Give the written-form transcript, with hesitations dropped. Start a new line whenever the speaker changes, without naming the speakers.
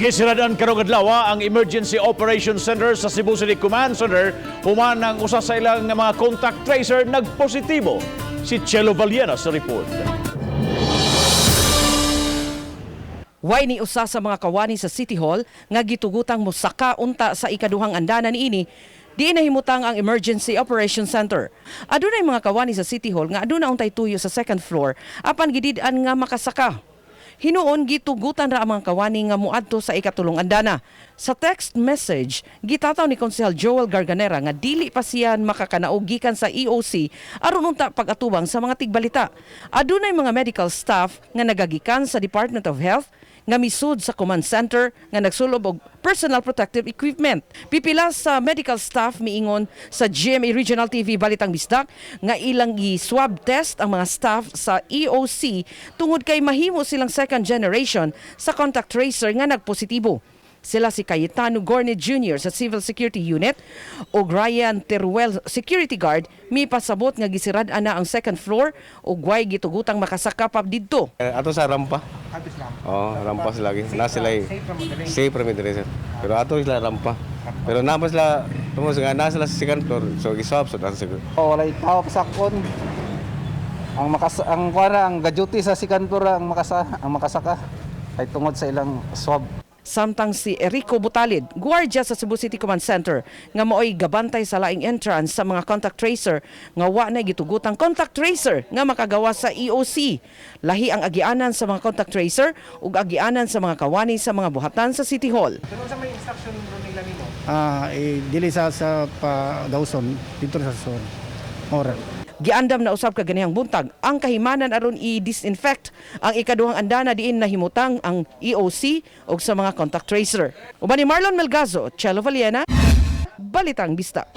Gisiradan karong adlaw ang Emergency Operations Center sa Cebu City Command Center human ang usa sa ilang mga contact tracer nagpositibo. Si Chelo Valiena sa report.
Way ni usa sa mga kawani sa City Hall nga gitugutang mosaka unta sa ikaduhang andanan niini di nahimutang ang Emergency Operation Center. Adunay mga kawani sa City Hall nga aduna untay tuyo sa second floor apan gidid-an nga makasaka. Hinuon gitugutan ra ang mga kawani nga muadto sa ikatulong andana. Sa text message, gitataw ni Konsehal Joel Garganera nga dili pa siya makakanaog gikan sa EOC aron unta pag-atubang sa mga tigbalita. Adunay mga medical staff nga nagagikan sa Department of Health nga misud sa command center nga nagsulob og personal protective equipment. Pipila sa medical staff miingon sa GMA Regional TV Balitang Bisdak nga ilang gi-swab test ang mga staff sa EOC tungod kay mahimo silang second generation sa contact tracer nga nagpositibo. Sila si Cayetano Gorne Jr. sa Civil Security Unit ug Ryan Teruel, Security Guard, mipasabot nga gisirad na ang second floor ug way gitugutang makasaka pa didto.
Eh, ato sa rampa. Oh, rampa sila lagi. Na sila safe ra mi diri, sir. Pero ato sila rampa. Pero naa sila tungod nga naa sila sa second floor. So giswab so dan siguro.
Oh, walay tao pasakon. Ang kuana ang ga-duty sa second floor ang makasaka ay tungod sa ilang swab.
Samtang si Erico Butalid, guardia sa Cebu City Command Center, nga maoy gabantay sa laing entrance sa mga contact tracer nga wa na gitugutang contact tracer nga makagawa sa EOC. Lahi ang agianan sa mga contact tracer ug agianan sa mga kawani sa mga buhatan sa City Hall.
Ah, eh, dili sa pa Dawson dito sa Son. Ora.
Giandam na usab kaganihang buntag ang kahimanan aron i-disinfect ang ikaduhang andana diin nahimutang ang EOC ug sa mga contact tracer. Uban ni Marlon Melgazo, Chelo Valiena, Balitang Bisdak.